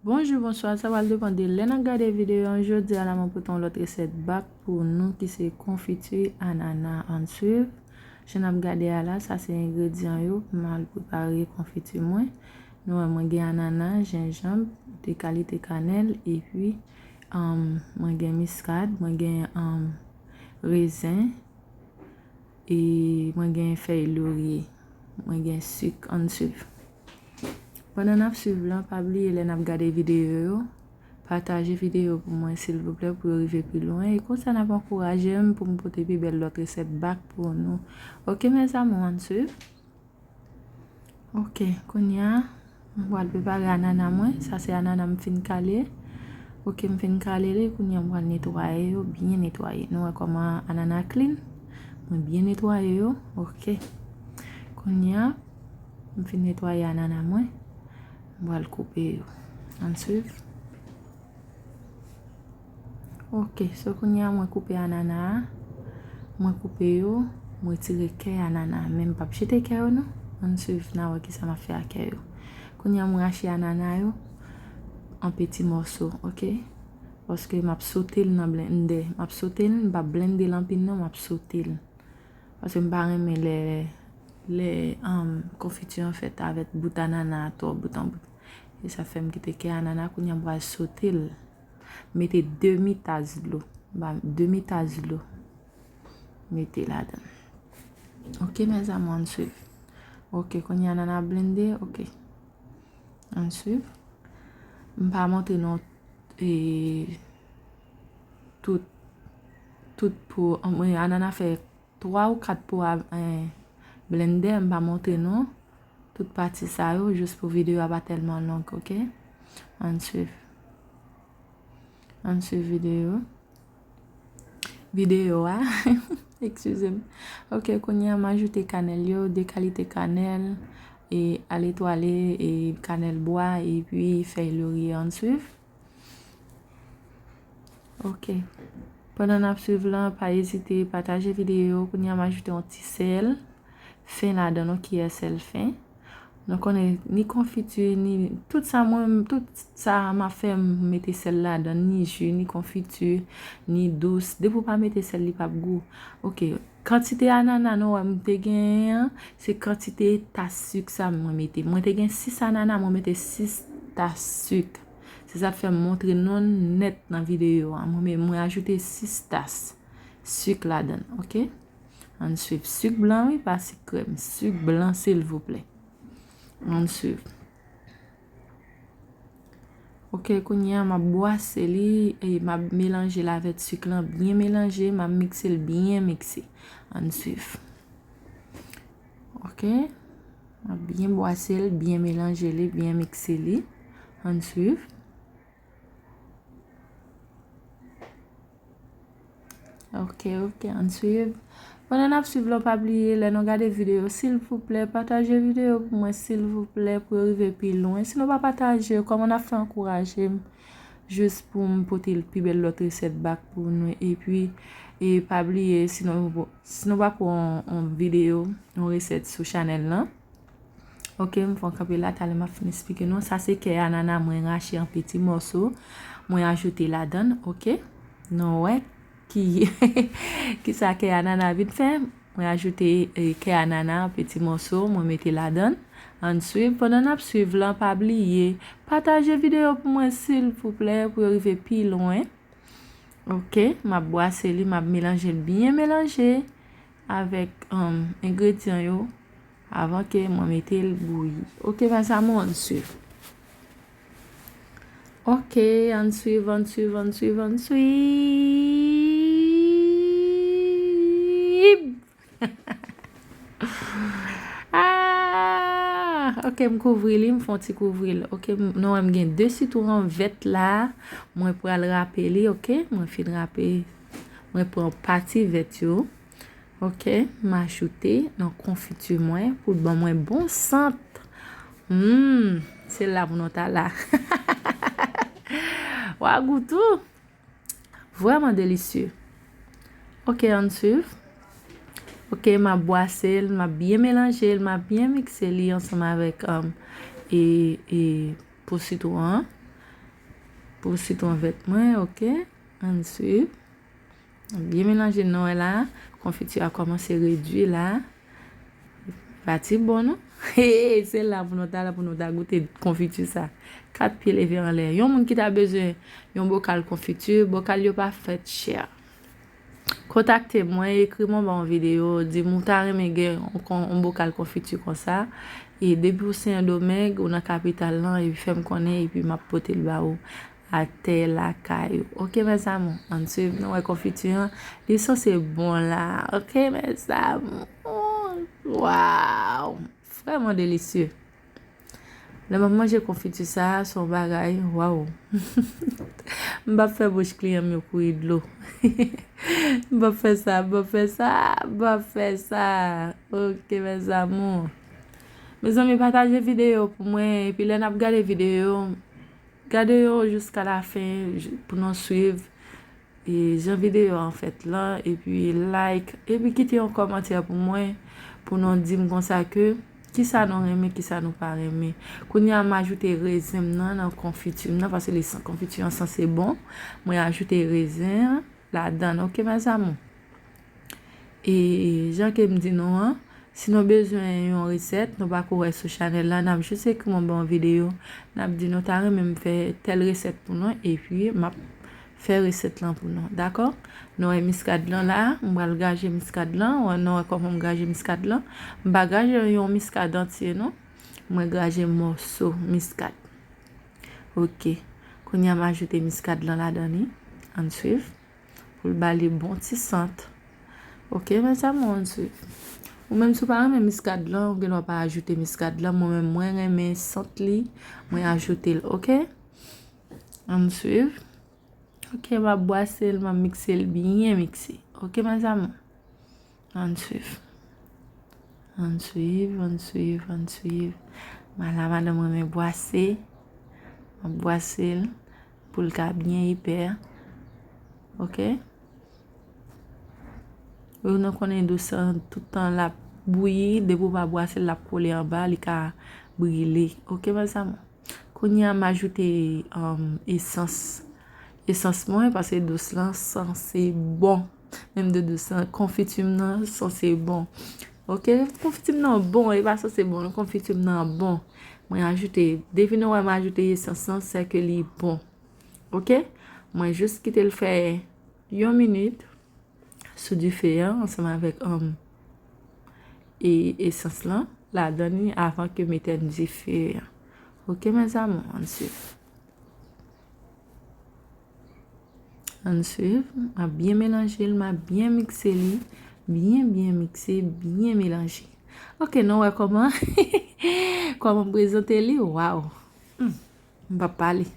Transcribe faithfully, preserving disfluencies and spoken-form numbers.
Bonjou, bonswa, sa pral depann de lè n ap gade videyo an. Jodi a la, mwen pote yon lòt resèt bak pou nou ki se konfiti anana. Ann swiv. Jan n ap gade a la, sa se engredyan yo pou m al prepare konfiti mwen. Nou wè, mwen gen anana, jenjanm, de kalite kanèl, epi, um, mwen gen miskad, mwen gen, um, rezen, e mwen gen fèy lorye, mwen gen sik. Ann swiv. Pandan n ap swiv lan, pa bliye lè n ap gade videyo yo, pataje videyo pou mwen silvouplè pou yo rive pi lwen. E konsa n ap ankouraje m pou m pote pi bèl lòt resèt bak pou nou. Oke, mes amours, ann swiv. Oke, kounye a, m pral prepare anana mwen. Sa se anana m fin kale. Oke, m fin kale li. Kounye a, m pral netwaye yo, byen netwaye. Nou wè kòman anana clean? Mwen byen netwaye yo. Oke. Kounye a, m fin netwaye anana mwen. M pral koupe yo. Ann swiv. Oke, so kounye a mwen koupe anana a. Mwen koupe yo, mwen retire kè anana a. Men m p ap jete kè yo non. Ann swiv, n a wè kisa m ap fè ak kè yo. Kounye a mwen rache anana yo an peti mòso, oke? Paske m ap sote l nan blendè. M ap sote l, m p ap blende l anpil non, m ap sote l. Paske m pa renmen lè, lè, um, konfiti an fèt avèk bout anana a twò bout an bout. E sa fè m kite kè anana, kounye a m pral sote l. Mete demi tas dlo. Ba, demi tas dlo. Mete ladan. Oke, mes amours, ann swiv. Oke, kounye a anana blende, oke. Ann swiv. M pa montre nou, e, tout, tout po, ann, anana fè twa ou kat po a, eh, blendè, m pa montre nou tout pati sa yo, jis pou videyo a pa tèlman long, oke? Ann swiv. Ann swiv videyo. Videyo a. Eskize m. Oke, kounye a m ajoute kanèl yo, de kalite kanèl, e aletwale, e kanèl bwa, epi fèy lorye. Ann swiv. Oke. Pandan n ap swiv lan, pa ezite pataje videyo. Kounye a m ajoute yon ti sèl fen ladan, yon kiyè sèl fen. Nou konnen ni konfiti, ni tout sa mwen, tout sa m ap fè, m mete sèl ladan, ni ji, ni konfiti, ni dous. Depi w pa mete sèl, li p ap gou. Oke. Kantite anana nou wè m te genyen an, se kantite tas sik sa mwen mete. Mwen te gen sis anana, mwen mete sis tas sik. Se sa k fè m montre nou nèt nan videyo a. Mwen, mwen ajoute sis tas sik ladan l, oke? Ann swiv. Sik blan, wi, pa sik krèm. Sik blan, silvouplè. Ann swiv. Oke, kounye a, m ap bwase li, e m ap melanje l avèk sik lan, byen melanje, m ap mikse l byen mikse. Ann swiv. Oke, m ap byen bwase l, byen melanje li, byen mikse li. Ann swiv. Oke, oke, ann swiv. Pandan n ap swiv la, pa bliye, lè nou gade videyo, silvouplè, pataje videyo pou mwen, silvouplè, pou yo rive pi lwen. Si nou pa pataje, kòman n ap fè ankouraje m? Jis pou m pote pi bèl lòt resèt bak pou nou. Epi, e pa bliye, si nou, si nou pa pran yon, yon videyo, yon resèt sou chanèl lan, oke, m fè yon kanpe la, talè m ap fin esplike nou. Sa se kè anana mwen rache an piti mòso. Mwen ajoute ladan l, oke. Nou wè ki, kisa kè anana vin fè. Mwen ajoute, e, kè anana an piti mòso, mwen mete ladan l. Ann swiv. Pandan n ap swiv lan, pa bliye, pataje videyo pou mwen, silvouplè, pou yo rive pi lwen. Oke, m ap bwase li, m ap melanje l byen melanje avèk, um, engredyan yo avan ke mwen mete l bouyi. Oke, mes amours, ann swiv. Oke, ann swiv, ann swiv, ann swiv, ann swiv. Ah, oke, m kouvri li, m fè yon ti kouvri l. Oke, m, nou wè m gen de sitwon vèt la. Mwen pral rape li, oke? Mwen fin rape. Mwen pran pati vèt yo. Oke, m ajoute nan konfiti mwen pou l ban mwen bon sant. Hmm, se la pou nou ta la. Wa gou tou. Vrèman delisye. Oke, ann swiv. Oke, m ap bwase l, m ap byen melanje l, m ap byen mikse li ansanm avèk, um, e, e, po sitwon an. Pou sitwon vèt mwen, oke. Ann swiv. Byen melanje, nou wè la, konfiti a kòmanse redui la. Pati bon, non? Hey, se la pou nou ta la, pou nou ta goute konfiti sa. Kat pye leve anlè. Yon moun ki ta bezwen yon bokal konfiti, bokal yo pa fèt chè. Kontakte mwen, ekri mwen ba yon videyo, di m ou ta renmen gen yon, kon- yon bokal konfiti konsa. E depi w Sendomeng, ou nan kapital lan, epi fè m konnen, epi m ap pote l ba ou atè lakay ou. Oke, mes amours, ann swiv, nou wè konfiti an, li sanse bon la. Oke, mes amours. Waw, vrèman delisye. Lè m ap manje konfiti sa a, se yon bagay, waw. M p ap fè bouch kliyan m yo kouri dlo. M p ap fè sa, m p ap fè sa, m p ap fè sa. Oke, mes amours. Mezanmi, pataje videyo pou mwen, epi lè n ap gade videyo, gade yo jiska lafen, j- pou nou swiv e jan videyo an fèt lan, epi like, epi kite yon kòmantè pou mwen, pou nou di m konsa ke kisa nou renmen, kisa nou pa renmen. Kounye a, m ajoute rezen m nan nan konfiti m nan, paske li san- konfiti an sanse bon. Mwen ajoute rezen an ladan l, oke, mes amours? E jan ke m di nou an, si nou bezwen yon resèt, nou pako wè sou chanèl la, n ap jis ekri mwen ba yon videyo, n ap di nou ta renmen m fè tèl resèt pou nou, epi m ap fè resèt lan pou nou, dakò? Nou wè miskad lan la, m pral graje miskad lan, wè nou wè kòman m graje miskad lan. M pa graje yon miskad antye, non. Mwen graje mòso miskad. Oke. Kounye a, m ajoute miskad lan ladan li. Ann swiv. Pou l ba li bon ti sant. Oke, mes amours, ann swiv. Ou menm, si w pa renmen miskad lan, ou gen dwa pa ajoute miskad lan. Mwen menm, mwen renmen sant li, mwen ajoute l, oke? Ann swiv. Oke, m ap bwase l, m ap mikse l byen mikse. Oke, mes amours? Ann swiv. Ann swiv, ann swiv, ann swiv. Mala madanm renmen bwase. M ap bwase l pou l ka byen epè. Oke? Ou nou konnen dous lan, tout tan l ap bouyi, depi w pa bwase l, l ap kole anba, li ka brile. Oke, mes amours? Kounye a, m ajoute um, esans. Esans mwen, paske dous lan sanse bon. Menm de dous lan, konfiti m nan sanse bon. Oke, konfiti m nan bon, e pa sanse bon, non, konfiti m nan bon. Mwen ajoute, depi nou wè m ajoute esans lan, se ke li bon. Oke? Mwen jis kite l fè yon minit sou dife an, ansanm avèk um, e esans lan ladan li avan ke m etèn dife an. Oke, mes amours, ann swiv. Ann swiv. M ap byen melanje l, m ap byen mikse li. Byen, byen mikse, byen melanje. Oke, nou wè kòman, kòman m prezante li. Waw. Hmm. M p ap pale.